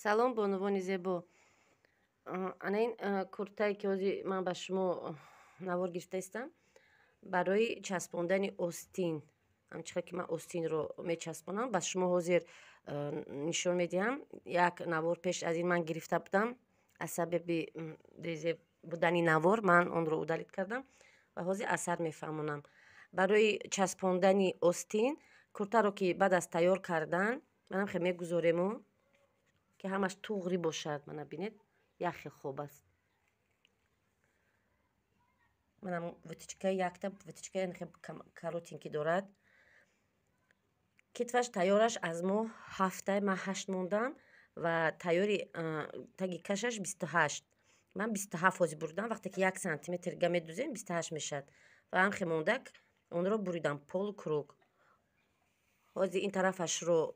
Салом бонувони зебо. Ана ин куртае ки ҳозир ман ба шумо навор гирифта истам, барои часпондани остин, ҳамчихел ки ман остинро мечаспонам, ба шумо ҳозир нишон медиҳам. Як навор пеш аз ин ман гирифта будам, аз сабаби безеб будани навор ман онро удалить кардам ва ҳозир асар мефаҳмонам. Барои часпондани остин куртаро ки баъд аз тайёр кардан манам хел мегузорему ки ҳамаш туғри бошад. Мана бинед, як хел хоб аст. Манам вытачка, якта вытачка хел коротенький дорад. Китфаш тайёраш аз мо 7, ман 8 мондам ва тайёри таги кашаш 28. Ман 27 ҳозир буридам. Вақте ки 1 сантиметр га медузем, 28 мешавад. Ва ҳамхел мондак онро буридам полукруг. Ҳозир ин тарафашро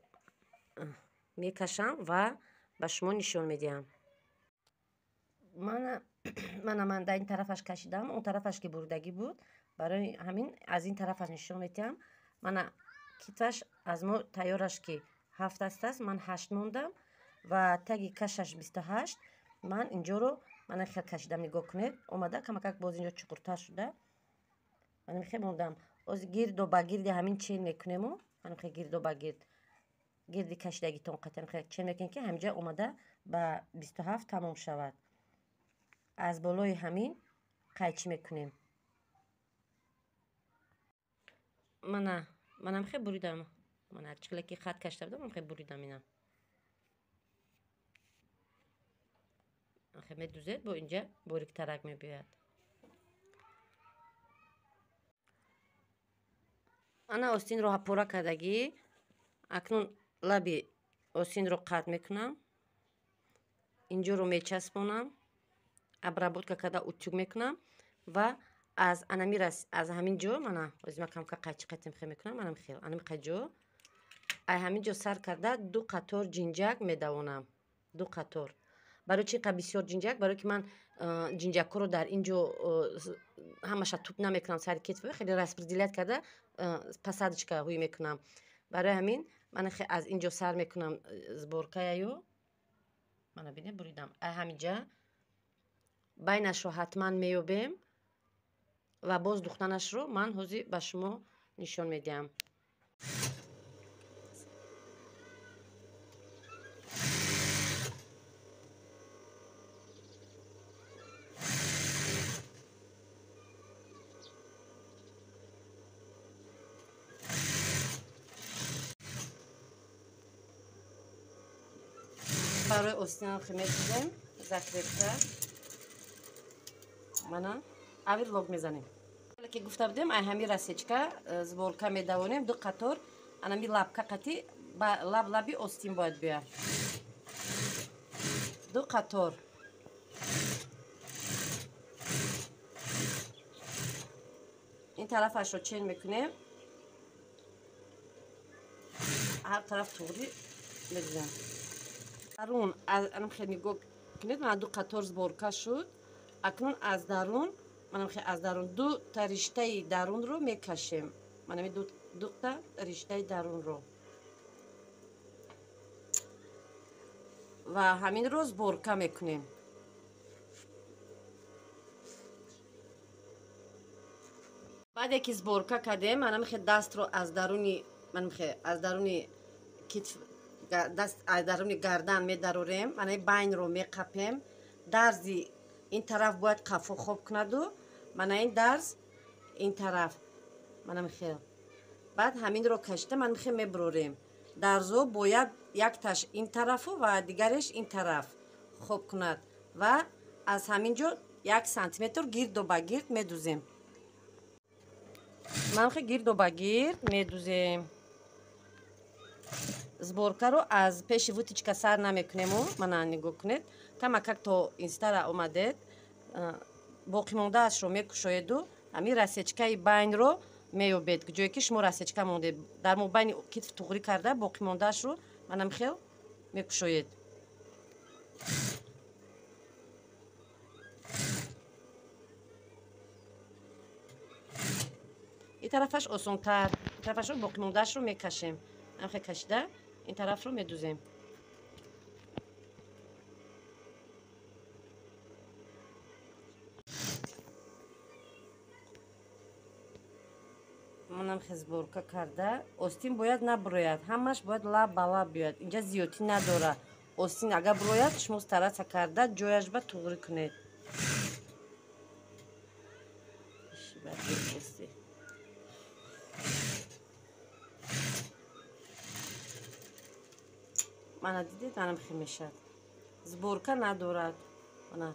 мекашам ва ба шумо нишон медиҳам. Мана ман дар ин тарафаш кашидам, он тарафаш ки буридагӣ буд, барои ҳамин аз ин тарафаш нишон медиҳам. Мана китфаш аз мо тайёраш ки 7 аст, ман 8 мондам ва таги кашаш 28. Ман инҷоро мана хел кашидам, нигоҳ кунед, омада камакак боз инҷо чуқуртар шуда. Мана хел мондам. Оз гирдо ба гирди ҳамин чен мекунему, мана хел гирдо ба гирд, гирди кашидагитон қатъан хел чен мекунем ки ҳаминҷа омада ба 27 тамом шавад. Аз болои ҳамин қайчӣ мекунем. Мана манам хел буридам. Мана чиқиле ки хат кашида будам, ман хел буридам ина. Хел медузед, бо инҷа бориктарак мебиёяд. Ана остинро пора кардагӣ. Акнун лаби остинро қатъ мекунам. Инҷоро мечаспонам. Обработка карда утюг мекунам ва аз анами рас, аз ҳамин ҷо мана ҳозир ман камка қайчи қатим хел мекунам, манам хел анами қайҷо. Ай ҳамин ҷо сар карда ду қатор ҷинҷак медавонам. Ду қатор. Барои чи инқадр бисёр ҷинҷак? Барои ки ман ҷинҷакҳоро дар ин ҷо ҳамаша туп намекунам сари кетф, хеле распределять карда посадочка ҳуй мекунам. Барои ҳамин ман аз ин ҷо сар мекунам сборкаяю. Мана бинед, буридам. Ай ҳамин ҷа байнашро ҳатман меёбем ва боз духтанашро ман ҳозир ба шумо нишон медиҳам. Барои остинам хел медузем закрепка. Мана оверлок мезанем. Ки гуфта будем, ай ҳами рассечка сборка медавонем ду қатор. Анами лапка қати ба лаб лаби остин бояд биёяд. Ду қатор. Ин тарафашро чен мекунем. Ҳар тараф туғри медузем. Дарун аз анам хел нигоҳ кунед, мана ду қатор сборка шуд. Акнун аз дарун, манам хел аз дарун ду та риштаи дарунро мекашем. Манами ду та риштаи дарунро. Ва ҳаминро сборка мекунем. Баъде ки сборка кардем, манам хел дастро аз даруни, манам хел аз даруни китф, даст аз даруни гардан медарорем, манаи байнро меқапем. Дарзи ин тараф бояд қафо хоб кунаду, мана ин дарз ин тараф, манам хел. Баъд ҳаминро кашида манам хел мебурорем. Дарзо бояд якташ ин тарафу ва дигареш ин тараф хоб кунад ва аз ҳамин ҷо 1 сантиметр гирдо ба гирд медузем. Манам хел гирдо ба гирд медузем. Сборкаро аз пеши вытачка сар намекунему, мана нигоҳ кунед, камакак то инстара омадед, боқимондаашро мекушоеду ҳамин рассечкаи байнро меёбед, ҷое ки шумо рассечка мондед. Дар мобайни китф туғрӣ карда боқимондаашро манам хел мекушоед. Ин тарафаш осонтар, ин тарафашро боқимондаашро мекашем. Ҳамхел кашида ин тарафро медузем. Манам сборка карда. Остин бояд набурояд, ҳамаш бояд лаб ба лаб биёяд. Инҷа зиёдтӣ надора. Остин агар бурояд, шумо стараться карда ҷояш ба туғрӣ кунед. Мана дидед, манам хел мешавад. Сборка надорад. Мана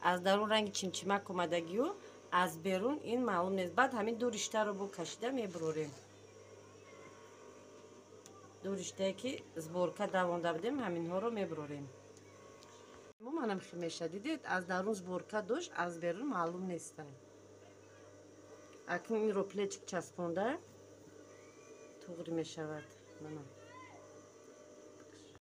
аз дарун ранги чимчимак омадагию, аз берун ин маълум нест. Баъд ҳамин ду риштаро бо кашида мебурорем. Ду риштае ки сборка давонда будем, ҳаминҳоро мебурорем. Манам хел мешавад. Дидед, аз дарун сборка дошт, аз берун маълум нест. Акнун инро плечик часпонда туғри мешавад. Мана.